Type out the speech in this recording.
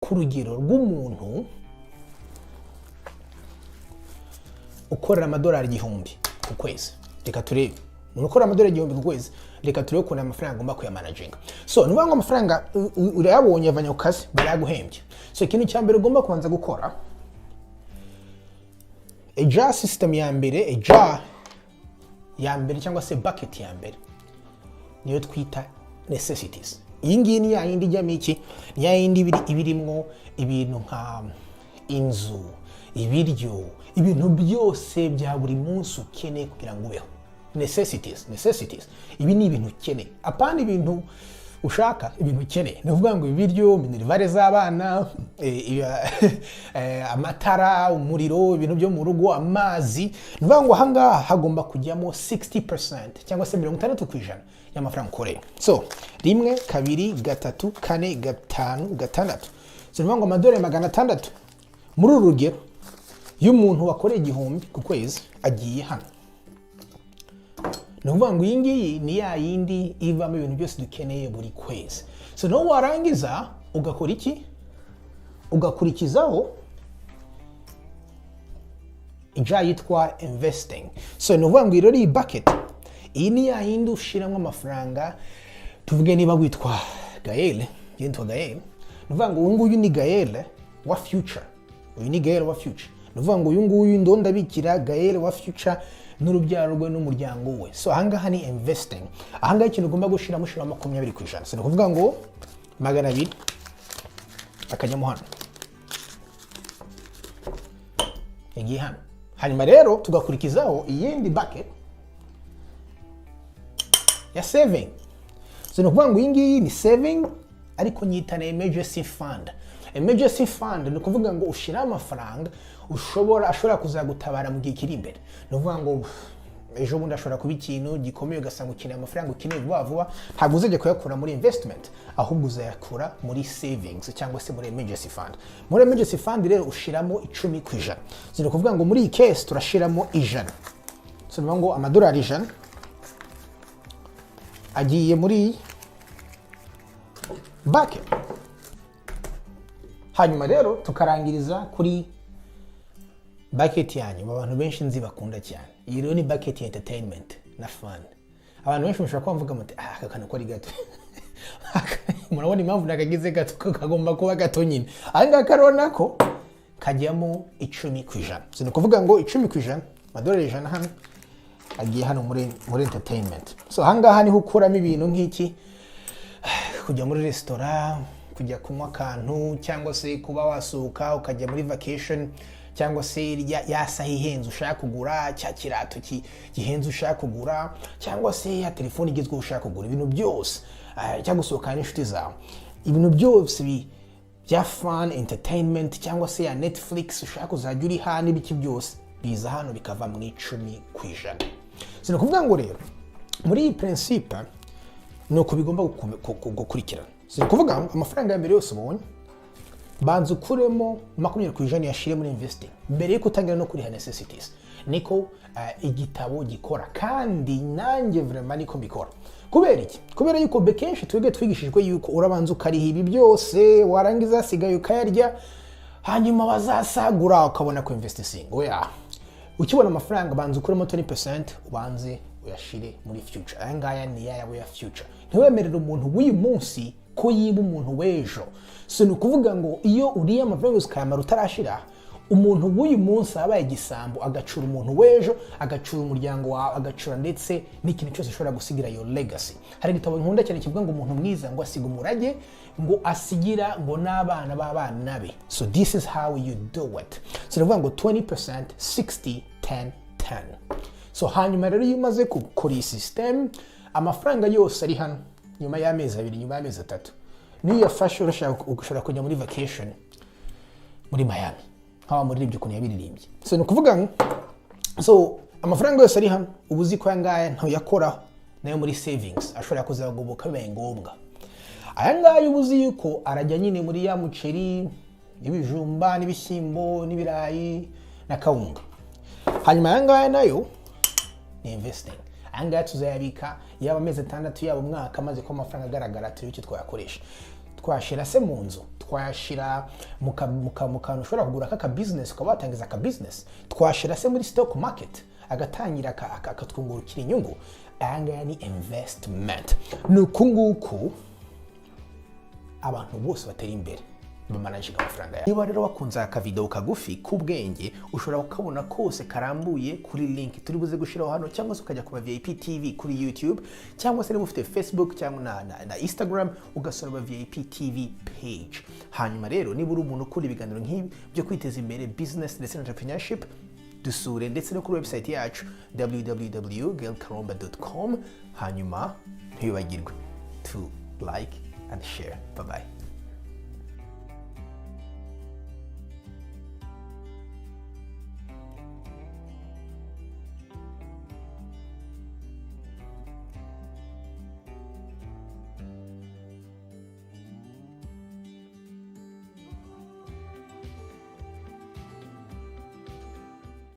Ku rugero rw'umuntu ukorera amadolari 1000 ku kwezi, reka turebe umuntu ukorera amadolari 1000 ku kwezi, reka turebe ukuntu amafaranga agomba kuyamanaginga. So ni ukuvuga ngo amafaranga urayabonye, avanye ku kazi, barayaguhembye. So ikintu cya mbere ugomba kubanza gukora, eja system ya mbere, eja ya mbere cyangwa se bucket ya mbere, niyo twita necessities. Iyi ngiyi ni ya yindi ijyamo iki? Ni ya yindi iba irimwo ibintu nka inzu, ibiryo, ibintu byose bya buri munsi ukeneye kugira ngo ubeho. Necessities, necessities, ibi ni ibintu ukeneye, apana ibintu ushaka, ibintu ukeneye. Ni ukuvuga ngo ibiryo, minerval z'abana, amatara, umuriro, ibintu byo mu rugo, amazi. Ni ukuvuga ngo ahangaha hagomba kujyamo 60% cyangwa se 60% y'amafaranga ukoreye. So rimwe, kabiri, gatatu, kane, gatanu, gatandatu. So ni ukuvuga ngo amadolari 600 muri uru rugero y'umuntu wakoreye 1000 ku kwezi agiye hano. Ni ukuvuga ngo iyi ngiyi ni ya yindi ivamo ibintu byose dukeneye buri kwezi. So nawe warangiza ugakora iki? Ugakurikizaho ija yitwa investing. So ni ukuvuga ngo iyi rero, iyi bucket, iyi ni ya yindi ushyiramo amafaranga. Tuvuge niba witwa Gael, njye nitwa Gael, ni ukuvuga ngo uyu nguyu ni Gael wa future, uyu ni Gael wa future. Ni ukuvuga ngo uyu nguyu ndo ndabikira Gael wa future n'urubyaro rwe n'umuryango we. So ahangaha ni investing. Ahangaha ikintu ugomba gushyiramo, ushyiramo 20%. So ni ukuvuga ngo 200 akajyamo hano, yagiye hano. Hanyuma rero tugakurikizaho iyindi bucket ya saving. So ni ukuvuga ngo iyi ngiyi ni saving, ariko nyita na emergency fund. Emergency fund ni ukuvuga ngo ushyiraho amafaranga ashobora kuzagutabara mu gihe kiri imbere. Ni ukuvuga ngo ejo bundi ashobora kuba ikintu gikomeye, ugasanga ukeneye amafaranga, ukeneye vuba vuba. Ntabwo uzajya kuyakura muri investment, ahubwo uzayakura muri savings cyangwa se muri emergency fund. Muri emergency fund rero ushyiramo 10%. So ni ukuvuga ngo muri iyi case turashyiramo 100. So ni ukuvuga ngo amadolari 100 agiye muri bucket. Hanyuma rero tukarangiriza kuri bucket yanyu abantu benshi nzi bakunda cyane. Iyi rero ni bucket ya entertainment na fun. Abantu benshi mushobora kuba mvuga muti: "Ah, aka kantu ko ari gato." Murabona impamvu nakagize gato? Ko kagomba kuba gato nyine. Aha ngaka rero nako kajyamo 10%. So ni ukuvuga ngo 10%, amadolari 100 hano agiye hano muri entertainment. So aha ngaha niho ukuramo ibintu nk'iki: kujya muri resitora, kujya kunywa akantu, cyangwa se kuba wasohoka ukajya muri vacation, cyangwa se ya saha ihenze ushaka kugura, cya kirato gihenze ushaka kugura, cyangwa se ya telefone igezweho ushaka kugura, ibintu byose, cyangwa gusohokana n'inshuti zawe, ibintu byose bya fun, entertainment, cyangwa se ya Netflix ushaka kuzajya uriha n'ibiki, byose biza hano bikava mu 10%. So ni ukuvuga ngo rero muri iyi principe ni uko bigomba gukurikirana. Si ukuvuga ngo amafaranga ya mbere yose ubonye, banza ukuremo 20%, yashire muri investing mbere yuko utangira no kuriha necessities. Niko igitabo gikora, kandi nanjye vraiment niko mbikora. Kubera iki? Kubera yuko be kenshi twebwe twigishijwe yuko urabanza ukariha ibi byose, warangiza hasigaye ukayarya, hanyuma wazasagura ukabona ku investing. Oya, ukibona amafaranga banza ukuremo 20%, ubanze uyashire muri future. Aya ngaya ni ayawe ya future. Ntiwemerere umuntu w'uyu munsi ko yiba umuntu w'ejo. So ni ukuvuga ngo iyo uriye amafaranga yose ukayamara utarashira, umuntu w'uyu munsi abaye igisambo, agacura umuntu w'ejo, agacura umuryango wawe, agacura ndetse n'ikintu cyose ushobora gusigira iyo legacy. Hari igitabo nkunda cyane kivuga ngo umuntu mwiza ngo asiga umurage, ngo asigira ngo n'abana b'abana be. So this is how you do it. So ni ukuvuga ngo 20%, 60, 10, 10. So hanyuma rero iyo umaze gukora iyi system, amafaranga yose ari hano, nyuma y'amezi 2, nyuma y'amezi 3, niyo uyafashe urashaka, ushobora kujya muri vacation muri Miami nk'aho muririmbyi ukuntu yabiririmbye. So ni ukuvuga ngo so amafaranga yose ari hano, uba uzi ko aya ngaya ntuyakoraho, nayo muri savings ashobora kuzagoboka bibaye ngombwa. Aya ngaya uba uzi yuko arajya nyine muri ya muceri n'ibijumba n'ibishyimbo n'ibirayi na kawunga. Hanyuma aya ngaya nayo ni investing. Aya ngaya tuzayabika, yaba amezi 6, yaba umwaka, amaze kuba amafaranga agaragara, turebe icyo twayakoresha. Twayashyira se mu nzu? Twayashyira mu kantu ushobora kugura k'aka business, ukaba watangiza aka business? Twashyira se muri stock market, agatangira akatwungurukira inyungu? Aya ngaya ni investment. Ni uku nguku abantu bose batera imbere bamanaginga amafaranga yabo. Niba rero wakunze aka video kagufi k'ubwenge, ushobora kukabona kose karambuye kuri link turi buze gushyiraho hano, cyangwa se ukajya kuba VIP TV kuri YouTube, cyangwa se niba ufite Facebook cyangwa na Instagram, ugasura ba VIP TV page. Hanyuma rero, niba uri umuntu ukunda ibiganiro nk'ibi byo kwiteza imbere, business ndetse na entrepreneurship, dusure ndetse no kuri website yacu www.gailkaromba.com. Hanyuma ntiwibagirwe to like and share. Bye bye.